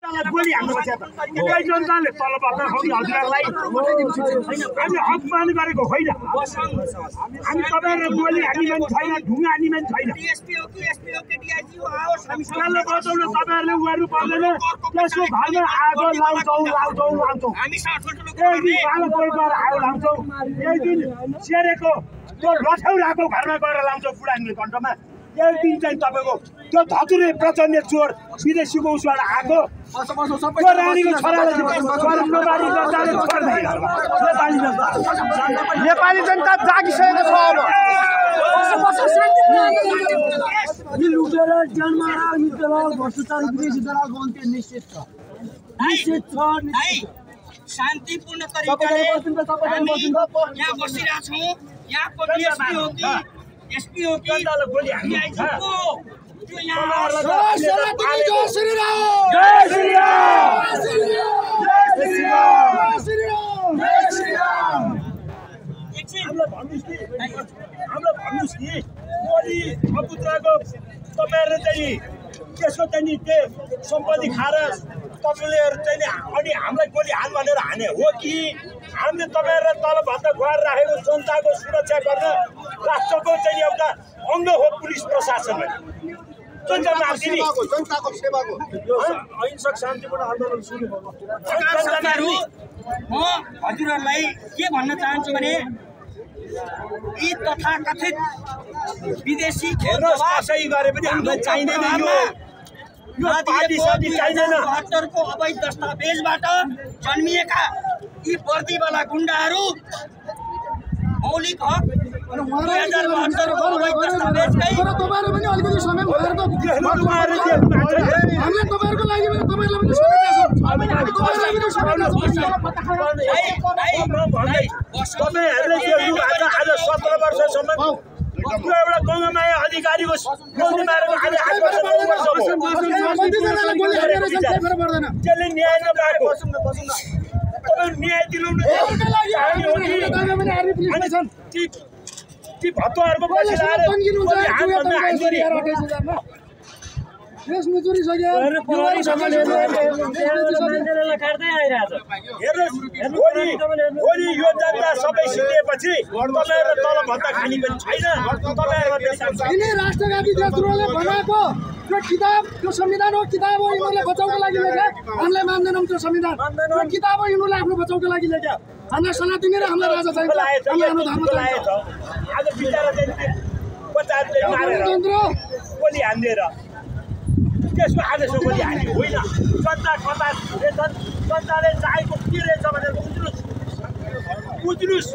गोली हान्नुपर्छ त केही जनताले तलबाट खुवाउने हजुरहरूलाई हामी अपमान गरेको होइन हामी तपाईहरुले गोली हान्ने मान्छे छैन ढुङ्गा हान्ने मान्छे छैन त्यसले बचाउन तपाईहरुले उहाँहरु पर्दैन त्यसको घरमा आगो लाउँछौँ एक दिन पालो कोही गएर आगो लाउँछौँ एक दिन सेरेको त्यो लठौराको घरमा गएर लाउँछौँ बुढानीले कण्ठमा एक दिन चाहिँ तपाईको त्यो धतुरे प्रचण्ड चोर विदेशीको उसबाट आएको त्यो रानीको छोराले नेपाली जनता जागिसकेको छ अब लुटेर जन्माएर दलाल भ्रष्टाचार विदेशी दलालको अन्त्य निश्चित छ शान्तिपूर्ण तरिकाले यहाँ बसिरहेका छौँ यहाँको एसपी हो कि एसपी हो कि गोली हान्छ त्यो यहाँ हामीलाई भन्नुहोस् कि गोली अपुत्राको तपाईँहरू चाहिँ त्यसको चाहिँ त्यो सम्पत्ति खाएर तपाईँले चाहिँ अनि हामीलाई गोली हान भनेर हाने हो कि हामीले तपाईँहरूलाई तलभन्दा गएर राखेको जनताको सुरक्षा गर्न राष्ट्रको चाहिँ एउटा अङ्ग हो पुलिस प्रशासन जनताको सेवाको अहिंसक शान्तिपूर्ण आन्दोलन सुरु भयो म हजुरहरूलाई के भन्न चाहन्छु भने यी तथाकथित विदेशी कसै गरे पनि हामीलाई चाहिँदैन यो पार्टी साथी चाहिँदैन 72 को अवैध दस्तावेजबाट जन्मिएका यी वर्दीवाला गुण्डाहरू मौलिक हक 2072 को अवैध दस्तावेजकै तपाईहरु पनि अलिकति समय भएर त हामीले तपाईहरुको लागि पनि तपाईहरुले पनि समय तपाईँहरूले आज 17 वर्षसम्म त्यो एउटा गङ्गामाया अधिकारीको गोली मारेको आज 8 वर्ष 9 वर्ष त्यसले न्याय नपाएको तपाईँ न्याय दिलाउनु ती भत्ताहरूको पछि गोली यो जनता सबै सिद्धिएपछि तपाईँहरू तल भत्ता खाने पनि छैन यिनै राष्ट्रघाती देशद्रोहले बनाएको त्यो किताब त्यो संविधान हो किताब हो यिनीहरूले बचाउको लागि लेख्या हामीलाई मान्दैनौँ त्यो संविधान त्यो किताब हो यिनीहरूले आफ्नो बचाउको लागि लेख्या हामीलाई सल्लाह दिने र हामीलाई राजा चाहिन्छ हामीलाई हाम्रो धर्म चाहिन्छ आज बिचारा गोली हान्दिएर त्यसको आदेशमा गोली हान्ने होइन जनता कता रहेछन् जनताले चाहेको के रहेछ भनेर बुझ्नुहोस्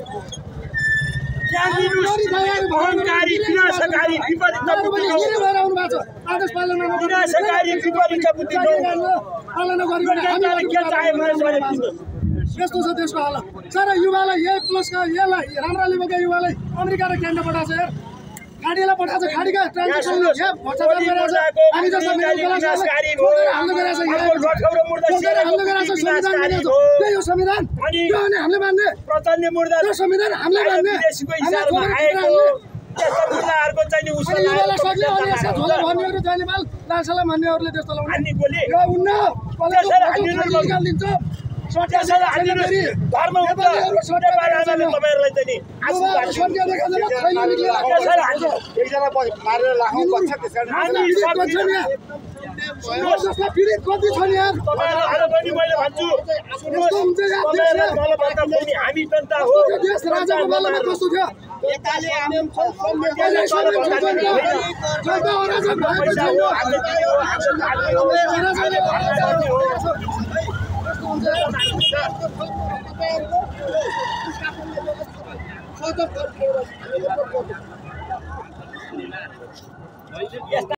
अहङ्कारी विनाशकारी विपरीत विनाशकारी विपरीत बुद्धि जनताले के चाहे यस्तो छ देशको हालत सर युवालाई यही प्लसका यसलाई राम्रा लिएको युवालाई अमेरिका र क्यानाडा पठाएको छ यार खाडीलाई पठाएको छ खाडीका ट्रान्जेक्सन भ्रष्टाचार गरिरहेछ हामी जस्तो मिडल क्लासलाई हाम्रो गरिरहेछ हाम्रो गरिरहेछ संविधान दिएको त्यही हो संविधान त्यो भने हामीले मान्ने प्रचण्ड मुर्दा त्यो संविधान हामीले मान्ने विदेशीको हिसाबमा आएको त्यस्ता मुर्दाहरूको चाहिँ उसलाई युवालाई सक्यो अनि यसका झोला भन्नेहरू जाने माल लासलाई भन्नेहरूले त्यस्तो लाउने हान्ने गोली यो उन्न निकालिदिन्छ धर्म तपाईँहरूलाई चाहिँ एकजना मारेर लाखौँ बच्चा पीडित कति छ नि यार मैले भन्छु हामी जनता हो देश राजाको बेलामा कस्तो थियो जनता